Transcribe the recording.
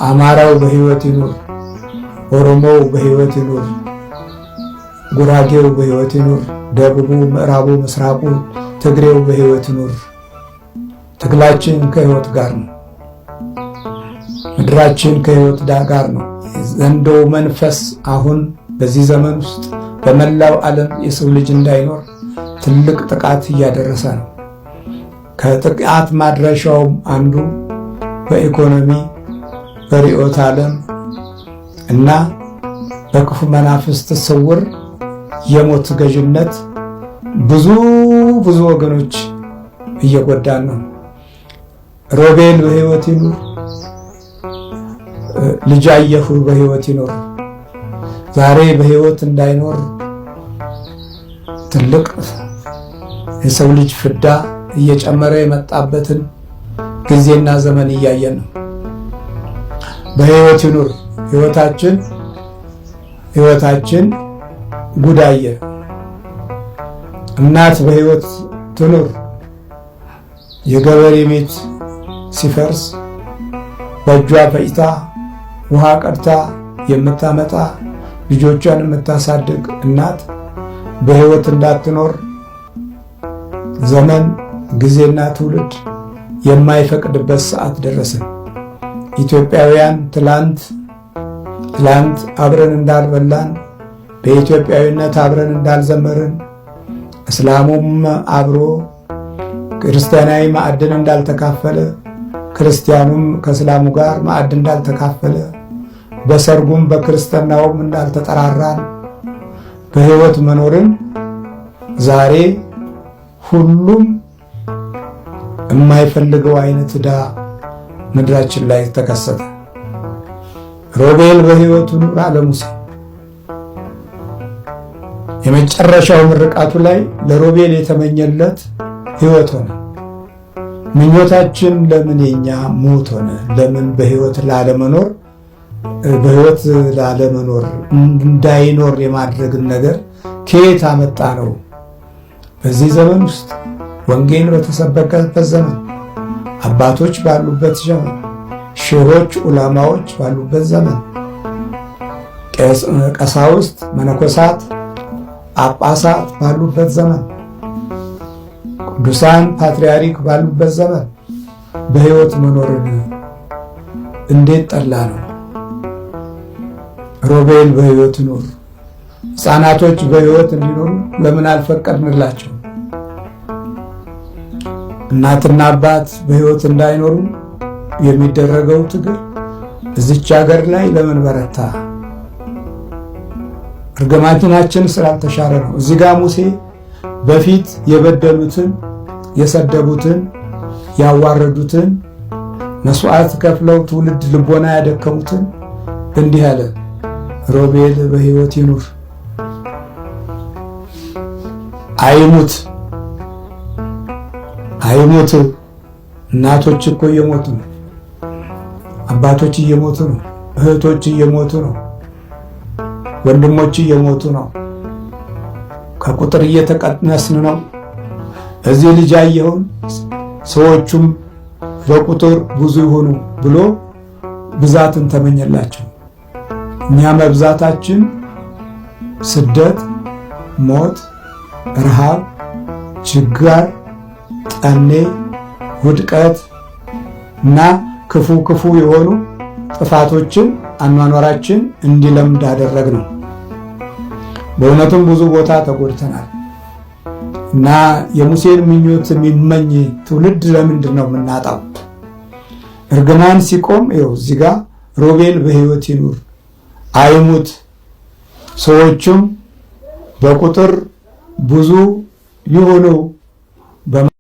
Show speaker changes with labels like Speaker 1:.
Speaker 1: አማራው በሕይወት ይኑር፣ ኦሮሞው በሕይወት ይኑር፣ ጉራጌው በሕይወት ይኑር፣ ደቡቡ፣ ምዕራቡ፣ ምስራቁ፣ ትግሬው በሕይወት ይኑር። ትግላችን ከሕይወት ጋር ነው። ምድራችን ከሕይወት ጋር ነው። ዘንዶው መንፈስ አሁን በዚህ ዘመን ውስጥ በመላው ዓለም የሰው ልጅ እንዳይኖር ትልቅ ጥቃት እያደረሰ ነው። ከጥቃት ማድረሻውም አንዱ በኢኮኖሚ፣ በርዕዮተ ዓለም እና በክፉ መናፍስት ስውር የሞት ገዥነት ብዙ ብዙ ወገኖች እየጎዳን ነው። ሮቤል በሕይወት ይኑር፣ ልጃየሁ በሕይወት ይኑር። ዛሬ በሕይወት እንዳይኖር ትልቅ የሰው ልጅ ፍዳ እየጨመረ የመጣበትን ጊዜና ዘመን እያየን ነው። በሕይወት ይኑር። ሕይወታችን ጉዳየ። እናት በሕይወት ትኑር። የገበሬ ቤት ሲፈርስ በእጇ ፈጭታ ውሃ ቀድታ የምታመጣ ልጆቿን የምታሳድግ እናት በሕይወት እንዳትኖር ዘመን ጊዜና ትውልድ የማይፈቅድበት ሰዓት ደረሰ። ኢትዮጵያውያን ትላንት ትላንት አብረን እንዳልበላን፣ በኢትዮጵያዊነት አብረን እንዳልዘመርን፣ እስላሙም አብሮ ክርስቲያናዊ ማዕድን እንዳልተካፈለ፣ ክርስቲያኑም ከእስላሙ ጋር ማዕድ እንዳልተካፈለ፣ በሰርጉም በክርስትናውም እንዳልተጠራራን በሕይወት መኖርን ዛሬ ሁሉም የማይፈልገው አይነት ዕዳ ምድራችን ላይ ተከሰተ። ሮቤል በሕይወቱ ኑር አለ ሙሴ። የመጨረሻው ምርቃቱ ላይ ለሮቤል የተመኘለት ሕይወት ሆነ። ምኞታችን ለምን የኛ ሞት ሆነ? ለምን በሕይወት ላለመኖር በሕይወት ላለመኖር እንዳይኖር የማድረግን ነገር ከየት አመጣ ነው? በዚህ ዘመን ውስጥ ወንጌል በተሰበከበት ዘመን፣ አባቶች ባሉበት ዘመን፣ ሼሆች ዑለማዎች ባሉበት ዘመን፣ ቀሳውስት፣ መነኮሳት፣ ጳጳሳት ባሉበት ዘመን፣ ቅዱሳን ፓትርያርክ ባሉበት ዘመን በሕይወት መኖርን እንዴት ጠላ ነው? ሮቤል በሕይወት ኑር። ሕፃናቶች በሕይወት እንዲኖሩ ለምን አልፈቀድንላቸው? እናትና አባት በሕይወት እንዳይኖሩ የሚደረገው ትግል እዚች ሀገር ላይ ለምን በረታ? እርግማናችን ስላልተሻረ ነው። እዚህ ጋር ሙሴ በፊት የበደሉትን፣ የሰደቡትን፣ ያዋረዱትን፣ መስዋዕት ከፍለው ትውልድ ልቦና ያደከሙትን እንዲህ አለ፣ ሮቤል በሕይወት ይኑር አይሙት፣ አይሙት። እናቶች እኮ እየሞቱ ነው። አባቶች እየሞቱ ነው። እህቶች እየሞቱ ነው። ወንድሞች እየሞቱ ነው። ከቁጥር እየተቀነስን ነው። እዚህ ልጅ አየሁን ሰዎቹም በቁጥር ብዙ ይሆኑ ብሎ ብዛትን ተመኘላቸው። እኛ መብዛታችን ስደት፣ ሞት፣ ረሃብ፣ ችጋር፣ ጠኔ፣ ውድቀት እና ክፉ ክፉ የሆኑ ጥፋቶችን አኗኗራችን እንዲለምድ አደረግ ነው። በእውነትም ብዙ ቦታ ተጎድተናል እና የሙሴን ምኞት የሚመኝ ትውልድ ለምንድን ነው የምናጣው? እርግማን ሲቆም ይኸው እዚህ ጋር ሮቤል በሕይወት ይኑር አይሙት፣ ሰዎቹም በቁጥር ብዙ ይሁኑ።